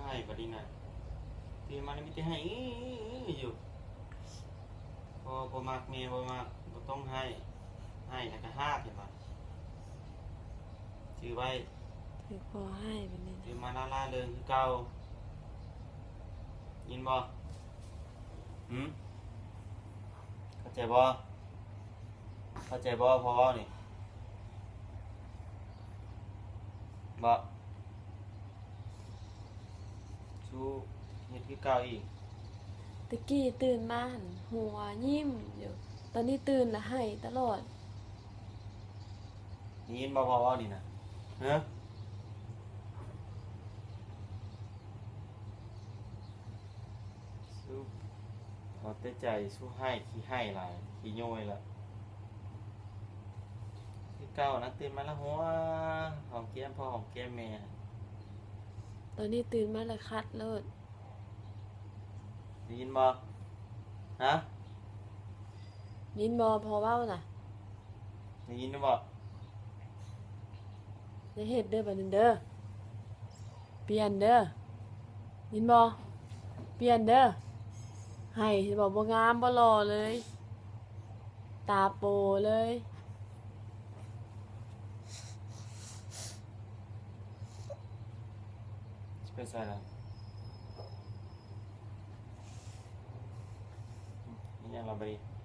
ໄຫ້ບັດນີ້ນະ ຕື່ນມາແລ້ວມີແຕ່ໄຫ້ ອື ຢູ່. ພໍ່ບໍ່ມັກ ແມ່ບໍ່ມັກ ບໍ່ຕ້ອງໄຫ້ ໄຫ້ແລ້ວກໍຮາກ ເຫັນບໍ່? ຈື່ໄວ້ ຖືກພໍ່ໃຫ້ບັດນີ້ ຕື່ນມາລ້າໆເລີງຄືເກົ່າ ຍິນບໍ່? ຫື ເຂົ້າໃຈບໍ່? ເຂົ້າໃຈບໍ່? ພໍ່ເວົ້ານີ້ ບໍ່? ສູ້ເຮັດຄືເກົ່າອີກ. ແຕ່ກີ້ຕື່ນມາຫັ້ນຫົວຍິ້ມຢູ່ ຕອນນີ້ຕື່ນລະໄຫ້ຕະຫຼອດ. ໄດ້ຍິນບໍ່ພໍ່ເວົ້ານີ້ນະ? ເອີ ສູ້ເອົາແຕ່ໃຈ ສູ້ໄຫ້ ຂີ້ໄຫ້ຫຼາຍ ຂີ້ໂຍຍລະ ຄືເກົ່ານະ. ຕື່ນມາລະຫົວ ຫອມແກ້ມພໍ່ ຫອມແກ້ມແມ່. ຕອນນີ້ຕື່ນມາລະຂັດໂລດ. ໄດ້ຍິນບໍ່? ຮະ? ຍິນບໍ່ພໍ່ເວົ້ານະ? ໄດ້ຍິນບໍ່? ຢ່າເຮັດເດີ ບາດນີ້ເດີ ປ່ຽນເດີ ຍິນບໍ່? ປ່ຽນເດີ. ໄຫ້ເຫັນບໍ່ ບໍ່ງາມ ບໍ່ຫຼໍ່ເລີຍ ຕາໂປເລີຍ. ຊິໄປໃສລະ? ມີຫຍັງລະບາດນີ້?